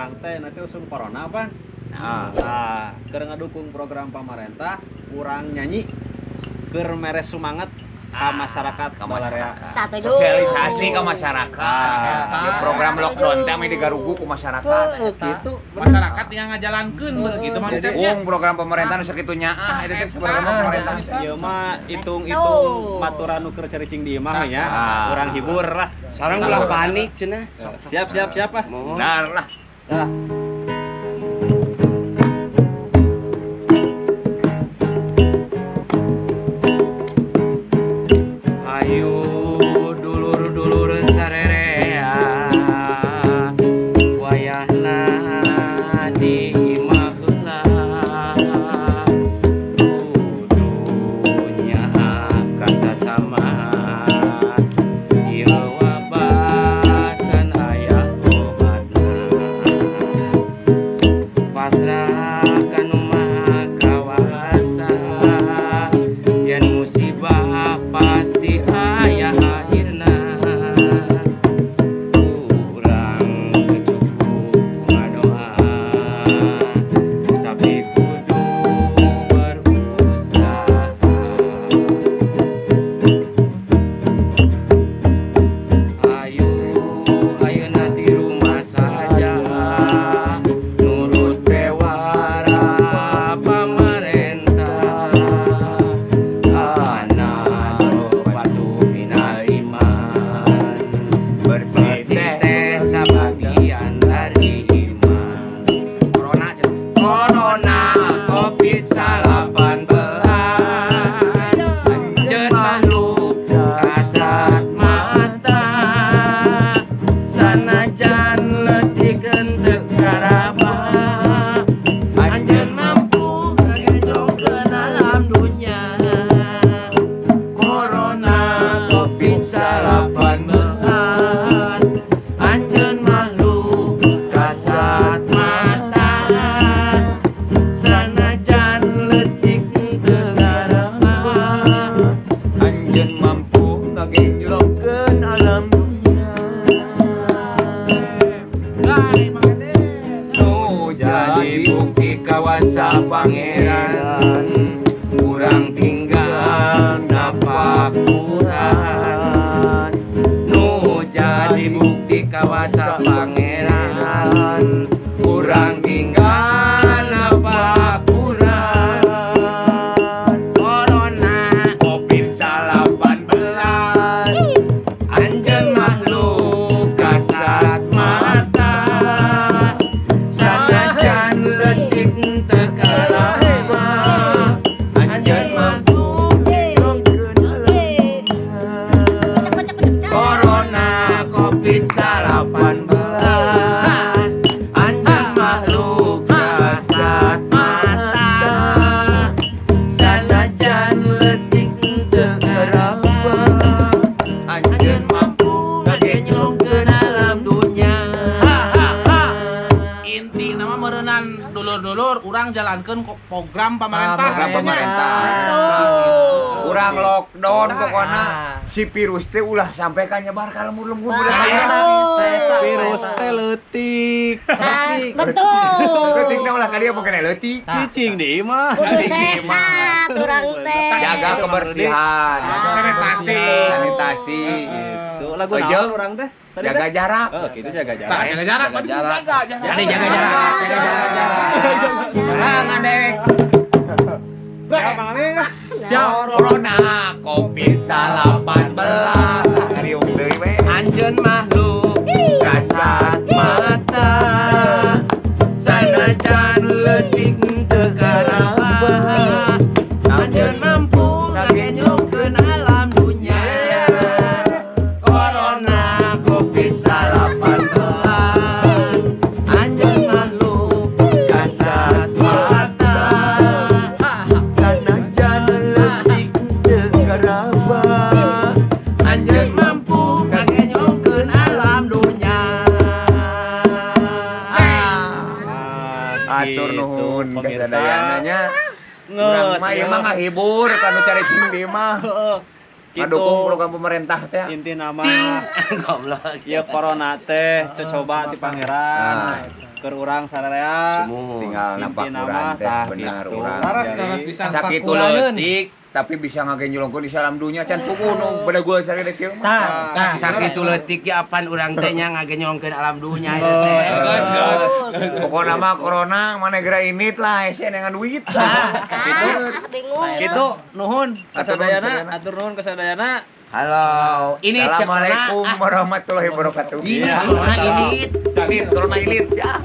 Urang teh nanti usum corona pan. Nah, Nah, keur ngadukung program pamarentah, urang nyanyi keur mere semangat ka masyarakat ka balarea. masyarakat. Satuju. Sosialisasi ke masyarakat. Ah. Ya, program lockdown teh ame digarugu ku masyarakat. Heeh, gitu. Masyarakat yang ngajalankeun bener gitu Mang Cecep nya. Ung program pemerintah nu sakitu nyaah eta teh sebenarnya mah pemerintah. Ieu mah hitung-hitung maturan nu keur caricing di imah nya. Ah. Urang hibur lah. Sareng ulah panik cenah. Siap siap siap ah. Mohon. Benar lah. Dah. Ayo dulur-dulur sarerea wayahna di imah heula kudu nyaah ka sasama ieu wabah can aya obatna pasrah ka Nu Maha Kawasa yen musibah pasti aya akhirna urang teu cukup ngadoa tapi kudu berusaha. Ayo ayeuna di rumah saja nurut bewara pamarentah an-nadhofatu minal iman Bersih bersih teh sabagian dari iman. Corona cenah. Corona Covid 19 anjeun makhluk kasat mata sanajan leutik henteu karaba anjeun mampu ngagenjongkeun alam dunya. Corona Covid 19 anjeun makhluk kasat mata sanajan leutik teu karaba Anjeun mampu ngagenjlokkeun alam dunya. Dai Mang Eden. Nu jadi bukti kawasa pangeran kurang tinggal napak kurang nu jadi bukti kawasa pangeran kurang tinggal napak kurang. Corona Covid 19 anjeun makhluk kasat mata sanajan leutik teu karaba anjeun mampu ngagenjlokkeun alam Corona Covid 19 anjeun makhluk kasat mata sanajan leutik teu karaba Anjeun mampu ngagenjlongkeun alam dunya. Inti nama meureunan dulur-dulur urang jalankeun program pamarentah. Program pemerintah. Tuh. Urang lockdown pokoknya si virus teh ulah sampai ka nyebar ka lembur-lembur budak. Betul. Virus teh leutik. Betul. Leutikna ulah ka dieu pokoknya leutik. Cicing di imah. Kudu sehat urang teh. Jaga kebersihan, Sanitasi. sanitasi, Gitu. Lagu Oh, naon urang teh? Tadi jaga teh? jarak. Oh, gitu jaga jarak. Tah, jaga jarak, Jaga jarak. jaga jarak. Jadi jaga jarak, jaga jarak. Jangan deh. Ya, Mang Aming. Siap. Corona Covid 19. Riung deui we. Anjeun makhluk kasat mata sanajan leutik teu karaba anjeun mampu ngagenjlongkeun alam dunya. Corona Covid 19 anjeun makhluk kasat mata Sanajan leutik teu karaba anjeun mampu ngagenjlongkeun alam dunya. Nah, Atur gitu, nuhun pemirsa. kasadayana nya. Urang Ngeus, mah ieu ya. mah ngahibur kanu caricing di mah. Heeh. Ngadukung program pemerintah teh. Inti nama Goblok. ieu corona teh cocoba ti pangeran. Keur urang sararea. Tinggal nampak Inti urang nama teh tah benar gitu. urang. Laras Jadi, laras pisan. Sakitu Pakurangeun. leutik tapi bisa ngagenjolongkeun di salam dunya can puguh nu bedegul sarede kieu mah. Tah, Tah sakitu leutik ge apan urang teh nya ngagenyolongkeun alam dunya eta teh. Guys, guys. Pokokna mah corona mana geura init lah hese neangan duit lah. Ah, bingung. Gitu nuhun Atur nuhun kasadayana, sadayana. atur nuhun kasadayana. Halo, ini cek Assalamualaikum corona. warahmatullahi wabarakatuh. Ini Iya. corona ini. Init, corona init ya.